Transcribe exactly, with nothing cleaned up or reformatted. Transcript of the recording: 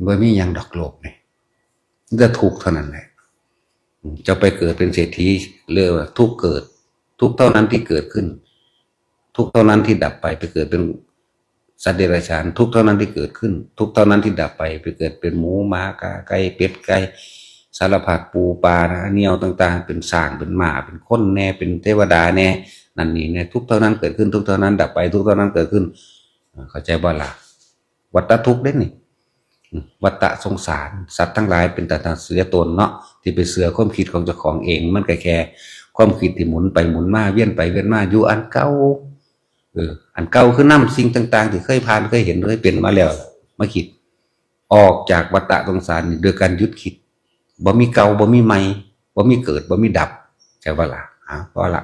บ่มีหยังดอกโลกนี่ มีแต่ทุกข์เท่านั้นแหละ เจ้าไปเกิดเป็นเศรษฐี เรียกว่าทุกข์เกิด ทุกข์เท่านั้นที่เกิดขึ้น ทุกข์เท่านั้นที่ดับไป ไปเกิดเป็นสัตว์เดรัจฉาน ทุกข์เท่านั้นที่เกิดขึ้น ทุกข์เท่านั้นที่ดับไป ไปเกิดเป็นหมูหมากาไก่เป็ดไก่ สารพัดปูปลานะ แนวต่างๆ เป็นช้างเป็นม้าเป็นคนแน่ เป็นเทวดาแน่ นั่นนี่แน่ ทุกข์เท่านั้นเกิดขึ้น ทุกข์เท่านั้นดับไป ทุกข์เท่านั้นเกิดขึ้น เข้าใจบ่ล่ะ วัฏฏะทุกข์เด้นี่ วัฏฏะสงสาร สัตว์ทั้งหลายเป็นตาเสียตนเนาะ ที่ไปเชื่อความคิดของเจ้าของเอง มันก็แค่ความคิดที่หมุนไปหมุนมา เวียนไปเวียนมาอยู่อันเก่า เออ อันเก่าคือนำสิ่งต่างๆ ที่เคยผ่านเคยเห็นเคยเป็นมาแล้ว มาคิด ออกจากวัฏฏะสงสารนี่โดยการหยุดคิด บ่มีเก่า บ่มีใหม่ บ่มีเกิด บ่มีดับ ใช่ปะล่ะ อ่ะ พอละ